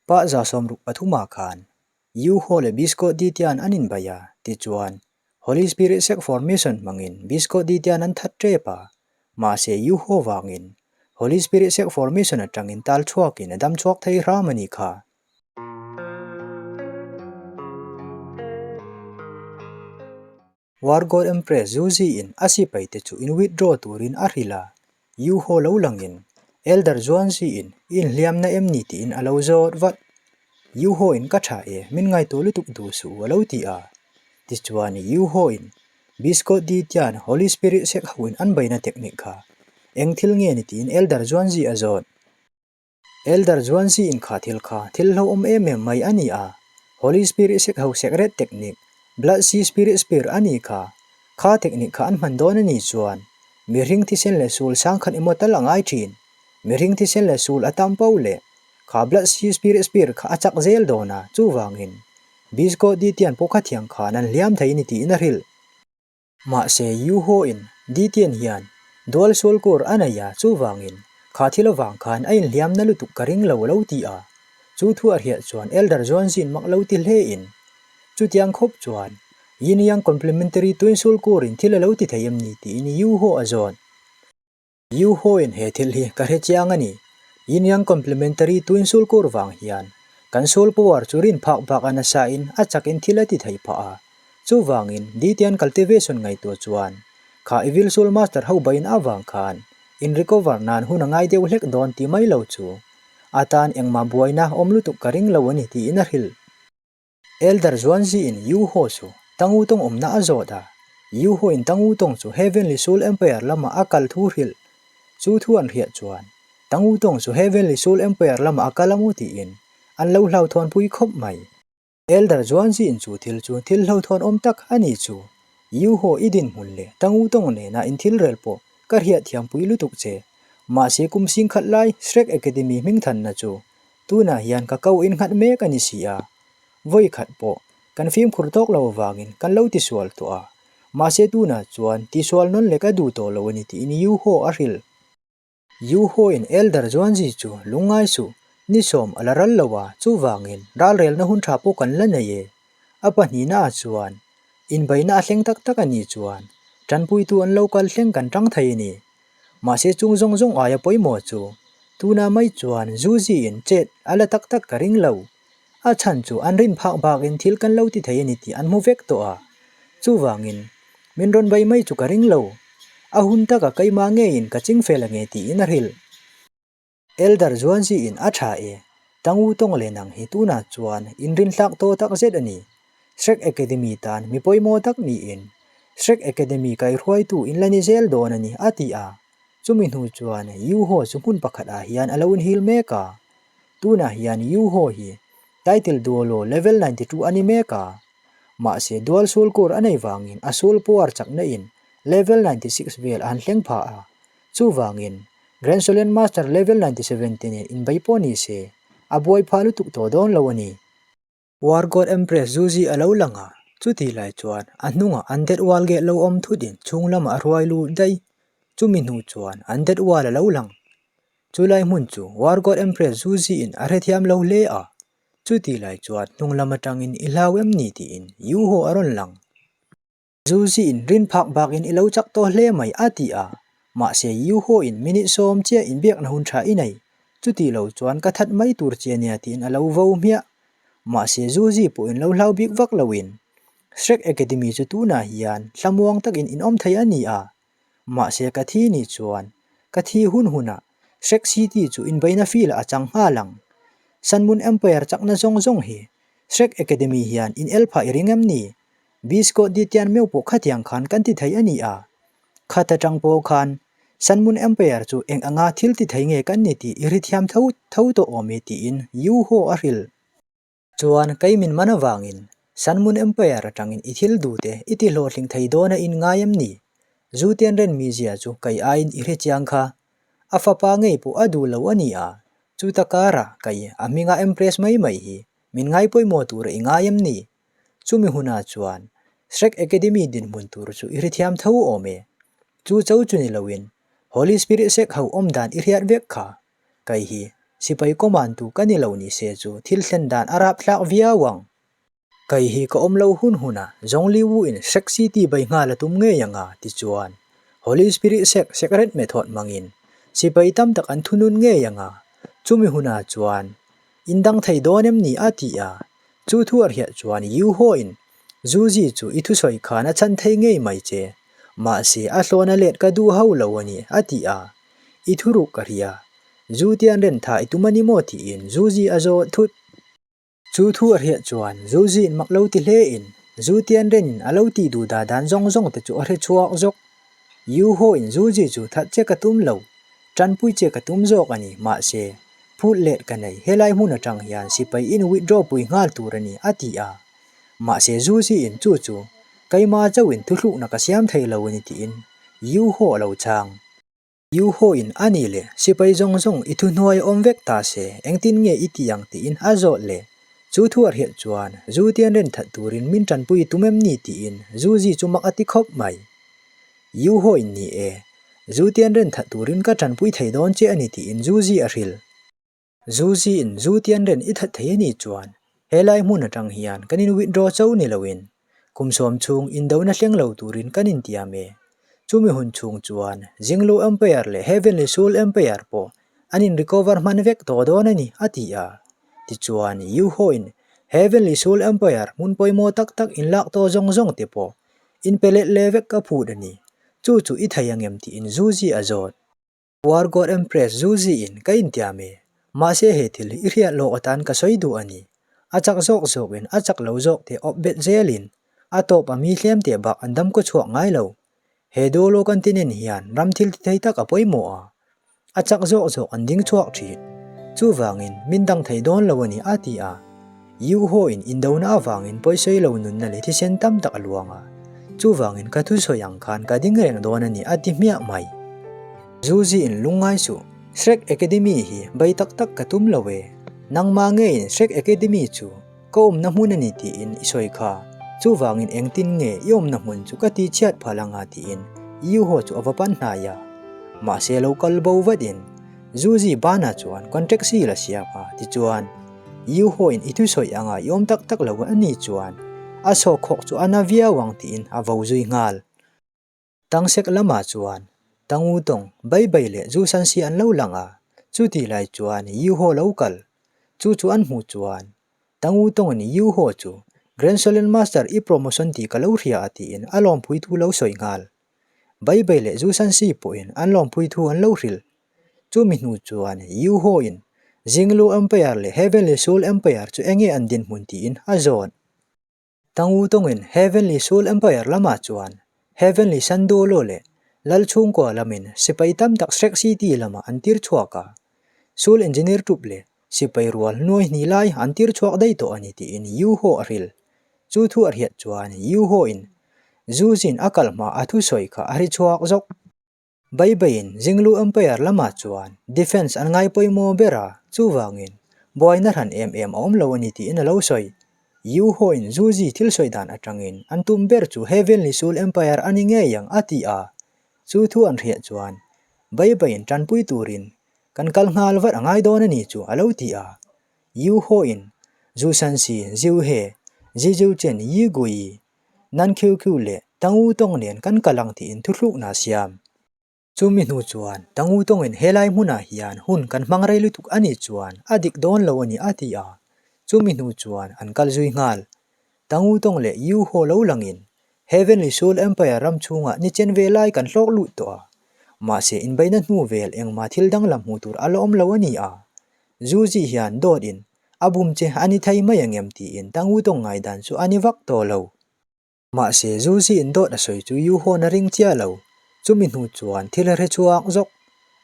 Pa 63 ah khan Yuho leh Bisco Ditian an inbei a, tichuan Holy Spirit Sect Formation hmangin Bisco Ditian an that tep a, mahse Yuho vangin Holy Spirit Sect Formation atangin tal chhuakin a dam chhuak thei hram a nih kha. War God Empress Zuzi in a sipai te chu in withdraw turin a hrilh a, Yuho lo langin Elder Zuanzi in i inhliamna em ni tiin a lo zawt vat. Yuho in ka tha e, min ngaihtuah lutuk duh suh u a lo ti a. Tichuan Yuho in Biscot Di Tian Holy Spirit sek ho in an beihna technique kha eng thil nge ni tiin Elder Zuanzi a zawt. Elder Zuanzi in kha thil kha thil hlauhawm em em mai a ni a, Holy Spirit sek ho secret technique, Blood Sea Spirit Spear a ni kha. Kha technique kha an hman dawn a ni chuan mihring thisen leh sul sangkhat emaw tal a ngai thin. Mihring thisen leh sul a tam po leh kha Blood Sea Spirit Spear kha a chak zel dawn a, chuvangin Bisco Ditian pawh kha thiang khan an hliam thei a ni tiin a hrilh. Mahse, Yuho in Ditian hian dual sual kur a nei a, chuvangin kha thil avang khan a inhliam na lutuk ka ring lo lo ti a. Chu thu a hriat chuan Elder Zuanzin mak lo ti hle in, Chutiang khawp chuan Yin Yang Complementary Twin Soul Core in thil a lo ti thei em ni tiin Yuho a zawn. Yuho in he thil hi ka hre chiang a ni. Yin Yang Complementary Twin Soul Core vang hian kan soul power chu rin phak bak a nasa in a chak in thil a ti thei phah a. Chuvangin Ditian Cultivation ngaihtuah chuan kha Evil Soul Master ho bain avang khan in recover nan hun a ngai deuh hlek dawn ti mai lo chu atan engmah buaina awm lutuk ka ring lo a ni tiin a hrilh. Elder Zuanzi in Yu Ho chu Tangu Tong awmna a zawt a, Yu Ho in Tangu Tong chu Heavenly Soul Empire lama a kal thu hrilh. Chu thu an hriat chuan Tangu Tong chu Heavenly Soul Empire lama a kal a maw tiin an lo hlauhthawnpui khawp mai. Elder Zuanzi in chu thil chu thil hlauhthawn awm tak a ni chu. Yu Ho i dinhmun leh Tangu Tong nena in thil rel pawh ka hriat thiampui lutuk che. Mahse kum singkhat lai Shrek Academy hmingthanna chu Tunah hian ka ko innghat mek a ni si a, vawi khat pawh kan fimkhur tawk lo avangin kan lo tisual tawh a, mahse tunah chuan tisual nawn leh ka duh tawh lo a ni tiin Yu Ho a hrilh. Yu Ho in Elder Zuanzi chu lungngai suh, ni sawm a la ral lo a, chuvangin ralrelna hun tha pawh kan la nei e. A pahnihna ah chuan inbeihna a thleng tak tak a nih chuan tanpuitu an lo kal thleng kan tang thei a ni. Mahse chung zawng zawng aia pawimawh chu tuna mai chuan Zuzi in chet a la tak tak ka ring lo. A chhan chu an rin phak bakin thil kan lo ti thei a ni tih an hmu vek tawh a. Chuvangin min rawn bei mai chu ka ring lo. A hun taka keimah ngeiin ka ching fel ange tiin a hrilh. Elder Zuanzi in a tha e, Tangu tawng leh nang hi tunah chuan inrinhlak tawh tak zet a ni. Shrek Academy tan mi pawimawh tak niin Shrek Academy kaihruaitu in la ni zel dawn a ni, a ti a. Chumi hnu chuan Yu Ho chu hmun pakhat ah hian a lo inhil mek a. Tunah hian Yu Ho hi Title Duolo Level 92 a ni mek a. Mahse Dual Soul Core a nei vangin a soul power chakna in Level 96 vel a han thleng phah a. Chuvangin Grand Solen Master Level 97 te nen inbei pawh ni se, a buai phah lutuk tawh dawn lo a ni. War God Empress Zuzi a lo lang a, chutih lai chuan a hnungah Undead Wall gate lo awm thut in chhung lamah a hruai lut daih. Chumi hnu chuan Undead Wall a lo lang. Chulai hmun chu War God Empress Zuzi in a hrethiam lo hle a, chutih lai chuan hnung lam atangin i hlau em ni tiin Yuho a rawn lang. Zuzi in rin phak bak in i lo chak tawh hle mai a ti a, mahse Yuho in minute sawm chiah inbiakna hun tha i nei, chuti lo chuan ka that mai tur che nia tiin a lo vo hmiah. Mahse Zuzi pawh in lo hlau bik vak lo in Shrek Academy chu tunah hian thlamuang takin in awm thei a ni a, mahse ka thi ni chuan ka thi hun hunah Shrek City chu inbeina field ah a chang nghal ang. Sun Moon Empire chakna zawng zawng hi Shrek Academy hian in el phah i ring em ni? Biscuit di tian meuh pawh khatiang khan kan ti thei a ni a. Khat atang pawh khan Sun Moon Empire chu eng anga thil ti thei nge kan ni tih i ri thiam tho tho tawh awm e tiin Yu Ho a hrilh. Chuan kei min man avangin Sun Moon Empire atangin i thil duh te i ti hlawhtling thei dawn a in ngai em ni? Zu tian ren mizia chu kei aiin i hre chiang kha. A fapa ngei pawh a duh lo a ni a, chuta karah kei a hminga Empress mai mai hi min ngai pawimawh tur i ngai em ni? Chumi hunah chuan Shrek Academy dinhmun tur chu i hrethiam tho awm e. Chu cho chu ni loin Holy Spirit sek ho awm dan i hriat vek kha. Kei hi Sipai command tu ka ni lo ni se chu thil thlen dan a rapthlak viau ang. Kei hi ka awm lo hun huna Zhongli Wu in Sek City bai nghal a tum ngei ang a, tichuan Holy Spirit Sek Secret Method hmangin sipai tam tak an thunun ngei ang a, chumi hunah chuan in dang thei dawn em ni a ti a, chu thu a hriat chuan Yu Ho in Zuzi chu i thusawi khan a chhan thei ngei mai che, mahse a hlawna let ka duh ho lo a ni a ti a, i thuruk ka hria, Zu tian rentha i tum a ni maw tiin Zuzi a zawt thut. Chu thu a hriat chuan Zuzi'n mak lo ti hle in Zu Tianren in a lo tih duh dah dan zawng zawng te chu a hre chhuak zawk. Yu Ho in Zuzi chu that che ka tum lo, tanpui che ka tum zawk a ni, mahse, phut let ka nei, helai hmun atang hian sipai in withdraw pui nghal tur a ni, a ti a. Mahse Zuzi in chu chu keima chauh in thuthlukna ka siam thei lo a ni tiin Yu Ho a lo chhang. Yu Ho in a nih leh sipai zawng zawng i thuhnuai awm vek ta se engtin nge i tih ang tiin a zawt leh. Chu thu a hriat chuan Zu tian ren that turin min tanpui tum em ni tiin Zu Zi chu mak a ti khawp mai. Yu Ho in ni e, Zu tian ren that turin ka tanpui thei dawn che a ni tiin Zu Zi a hrilh. Zu ziin zu tianren i that thei a nih chuan helai hmun atang hian kan in withdraw cho ni loin kum sawm chhung indona thleng lo turin kan intiam e. Chumi hun chhung chuan Jinglu Empire leh Heavenly Soul Empire pawh an in recover hman vek tawh dawn a ni a ti a. Tichuan Yu Ho in Heavenly Soul Empire hmun pawimawh tak tak inlak tawh zawng zawng te pawh in pe let leh vek ka phut a ni. Chu chu i thei angem tiin Zu zi a zawt. War God Empress Zuzi in ka intiam e, mahse he thil hi i hriat lawk atan ka sawi duh a ni. A chak zawk zawk in a chak lo zawk te awp bet zel in a tawp a mi hlem teh bak an dam kaw chhuak ngai lo. He Dolo continent hian ram thil ti thei tak a pawimawh a, a chak zawk zawk an ding chhuak thin. Chuvangin min dang thei dawn lo a ni a ti a. Yu Ho in indona avangin pawisawi lo nunna leh thisen tam tak a luang a, chuvangin ka thusawi ang khan ka ding reng dawn a ni a ti hmiah mai. Zuzi in lungngai suh, Shrek Academy hi bai tak tak ka tum lo e, nangmah ngeiin Shrek Academy chu ka awmna hmun a ni tiin i sawi kha, chuvangin engtin nge i awmna hmun chu ka tihchhiat phal anga tiin Yu Ho chu a va pan hnai a. Mahse lo kal bo vatin Zuzi bana chuan contract seal a siam a, tichuan Yu Ho in i thusawi anga i awm tak tak lo a nih chuan a sawhkhawk chu a na viau ang tiin a vo zui nghal. Tangsek lamah chuan Tang U Tawng, Bai Bai leh Zu San Si an lo lang a, chutih lai chuan Yu Ho lo kal. Chu chu an hmuh chuan Tang U Tawng in Yu Ho chu Grand Solen Master i promotion tih ka lo hria a tiin a lawmpui thu lo sawi nghal. Bai Bai leh Zu San Si pawhin an lawmpui thu an lo hrilh. Chumi hnu chuan Yu Ho in Jinglu Empire leh Heavenly Soul Empire chu enge an dinhmun tiin a zawn. Tang Wu tawngin Heavenly Soul Empire lamah chuan Heavenly Sandolo leh Lal chhungkua lamin sipai tam tak Shrek City lamah an tir chhuak a. Soul Engineer Troop leh sipai rual nuai hnih lai an tir chhuak daih tawh a ni tiin Yu Ho a hrilh. Chu thu a hriat chuan Yu Ho in Zu Jin a kal hma a thusawi kha a hri chhuak zawk. Bai baiin Jinglu Empire lamah chuan defence an ngai pawimawh ber a, chuvangin buaina hran em em a awm lo a ni tiin a lo sawi. Yu Ho-in Zhu Zi thil sawi dan atangin an tum ber chu Heavenly Soul Empire a ni ngei ang a ti a, chu thu an hriat chuan Bai baiin tanpui turin kan kal nghal vat a ngai dawn a ni chu a lo ti a. Yu Ho-in Zhu Shanxi, Zhu He, Zi Zhu Chen, Yi Gui, Nan khiu khiu leh Tangu tawng nen kan kal ang tiin thuthlukna a siam. Chumi hnu chuan Tangu tawngin helai hmunah hian hun kan hmang rei lutuk a nih chuan a dik dawn lo a ni a ti a, chumi hnu chuan an kal zui nghal. Tangu tawng leh Yu Ho lo langin Heavenly Soul Empire ram chhungah ni chen ve lai kan hlawk lut tawh a, mahse inbeihna hnu vel engmah thil danglam hmuh tur a la awm lo a ni a, Zu zi hian dawt in a bum che a ni thei mai angem tiin Tangu tawng ngaidan chu a ni vak tawh lo. Mahse Zu zi in dawt a sawi chu Yu Hawn a ring chiah lo. Chumi hnu chuan thil a hre chhuak zawk.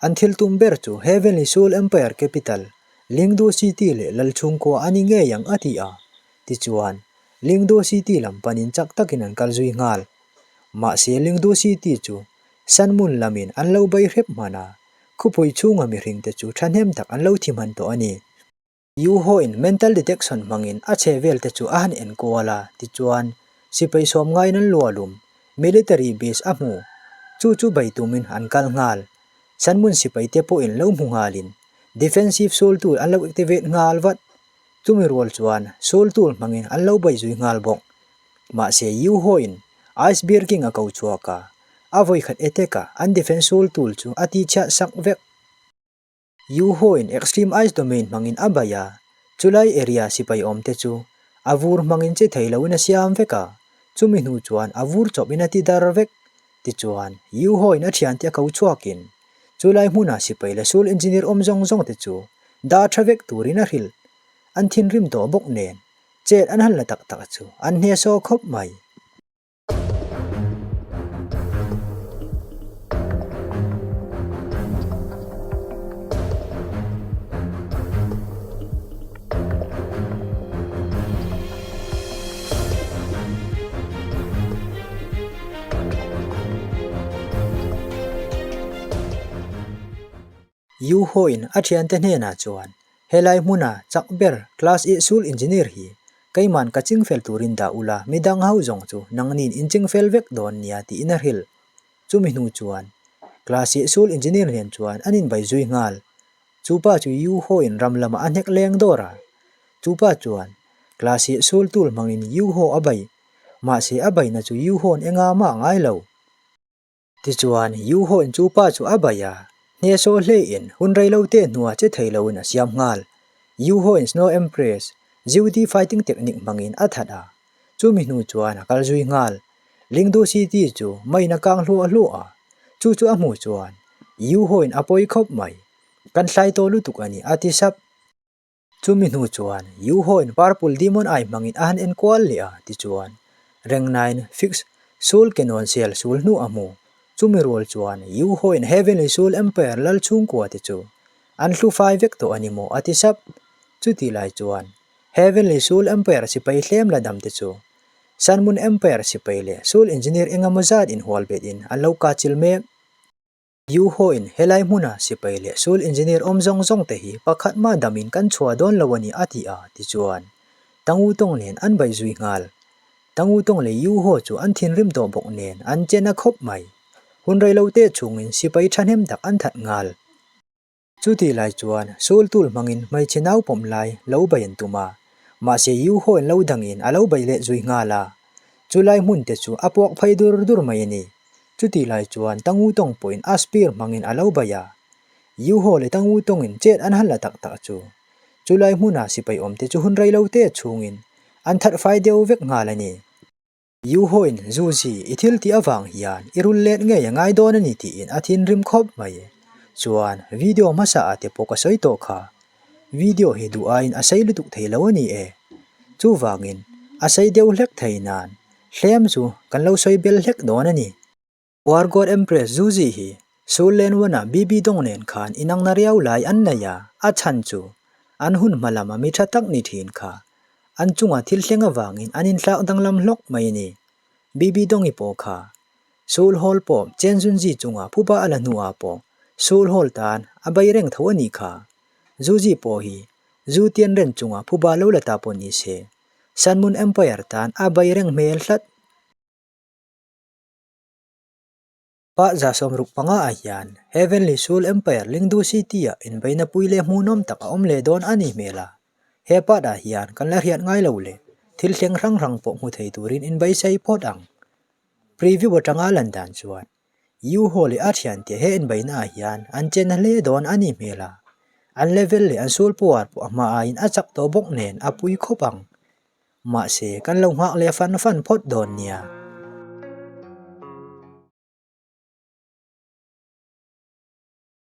An thil tum ber chu Heavenly Soul Empire Capital, Lingdu City leh Lal chhungkua a ni ngei ang a ti a. Tichuan, Lingdu City lam panin chak takin an kal zui nghal. Mahse Lingdu City chu Sanmun lamin an lo bei hrep hman a, Khupui chhunga mihringte chu thahnem tak an lo thi hman tawh a ni. Yu Ho-in mental detection hmangin a chhe velte chu a han enkual a, tichuan, sipai sawm ngaiin an lualum, military base a hmu. Chu chu bei tumin an kal nghal. Sanmun sipaite pawhin lo hmu nghalin, Defensive Soul Tool an lo activate nghal vat. Chumi rual chuan Soul Tool hmangin an lo bei zui nghal bawk. Mahse Yu Ho in Ice Bear King a ko chhuak a, a vawikhat attack a an defense Soul Tool chu a tihchhiah sak vek. Yu Ho in Extreme Ice Domain hmangin a bei a, chulai area sipai awmte chu a vur hmangin che thei loin a siam vek a, chumi hnu chuan a vur chawpin a ti dar vek. Tichuan, Yu Ho in a thiante a ko chhuakin chulai hmuna sipai leh sul engineer awm zawng zawngte chu dah tha vek turin a hrilh. An thinrim tawh bawk nen, chet an han la tak tak chu an hne saw khawp mai. Yu Ho-in a thiante hnenah chuan, Helai hmuna chak ber Class I Sul Engineer hi keiman ka chingfel turin dah ula, midang ho zawng chu nangnin in chingfel vek dawn nia tiin a hrilh. Chumi hnu chuan Class I Sul Engineer nen chuan an inbai zui nghal. Chupa chu Yu Ho-in ram lamah a hnek leng dawr a. Chupa chuan Class I Sul tul hmangin Yu Ho a bai. Mahse a baina chu Yu Ho-in enga mah a ngai lo. Tichuan, Yu Ho-in chu pa chu a bai a, hnehsawh hleiin hun rei lo te hnua che thei loin a siam nghal. Yu Ho-in Snow Empress, Jiu-Di fighting technique hmangin a that a, chumi hnu chuan a kal zui nghal. Lingdu City chu maiin a kang hluah hluah a, chu chu a hmuh chuan Yu Ho-in a pawi khawp mai. Kan hlai tawh lutuk a ni, a ti sap. Chumi hnu chuan Yu Ho-in Purple Demon Eye hmangin a han enkual leh a, tichuan Rengnain Fix Soul Cannon Shell sul hnu a hmu. Chumi rual chuan Yu Ho-in Heavenly Soul Empire lal chhungkua te chu an hlu fai vek tawh a ni maw a ti sap. Chutih lai chuan Heavenly Soul Empire sipai hlem la dam te chu Sun Moon Empire sipai leh Soul Engineer engemaw zat inhual bet in an lo kachil mek. Yu Ho-in helai hmuna sipai leh sul engineer awm zawng zawng te hi pakhat mah damin kan chhuah dawn lo a ni a ti a, tichuan Tang U Tawng nen an baih zui nghal. Tang U Tawng leh Yu Ho chu an thinrim tawh bawk nen an che na khawp mai. Hun rei lo te chhungin sipai thahnem tak an that nghal. Chutih lai chuan sul tul hmangin hmeichhe nau pawm lai lo bei an tum a, mahse Yu Ho-in lo dangin a lo bei leh zui nghal a. Chulai hmun te chu a puak phei dur dur mai a ni. Chutih lai chuan Tang Wu Tong pawhin a spear hmangin a lo bei a. Yu Ho leh Tang Wu Tongin chet an han la tak tak chu. Chulai hmuna sipai awmte chu hun rei lo te chhungin an that fai deuh vek nghal a ni. Yu Ho-in Zuzi i thil tih avang hian i rul let ngei a ngai dawn a ni tiin a thinrim khawp mai. Chuan video hmasa ah te pawh ka sawi tawh kha. Video hi duh aiin a sei lutuk thei lo a ni e. Chuvangin a sei deuh hlek thei nan hlem chu kan lo sawi bel hlek dawn a ni. War God Empress Zuzi hi Sul Len Wan-a BB Dong nen khan inangna riau lai an nei a, a chhan chu an hun hma lama mi tha tak ni thin kha an chunga thil thleng avangin an inthlak danglam hlawk mai a ni. BB Dong-i pawh kha Sul Hall pawh Chen Zunzi chunga phuba a la hnuah pawh Sul Hall tan a bei reng tho a nih kha. Zuzi pawh hi Zu Tianren chunga phuba lo la ta pawh ni se Sun Moon Empire tan a bei reng hmel hlat. Pa 65 ah hian Heavenly Soul Empire Lingdu City-ah inbeina pui leh hmuhnawm tak a awm leh dawn a ni hmel a. He part ah hian kan la hriat ngai lo leh thil thleng hrang hrang pawh hmu thei turin inbeisei phawt ang. Preview atanga lan dan chuan Yu Ho leh a thiante he inbeina ah hian an che na hle dawn a ni hmel a. An level leh an sul puar pawh a hma aiin a chak tawh bawk nen a pui khawp ang. Mahse, kan lo nghak leh fan fan phawt dawn nia.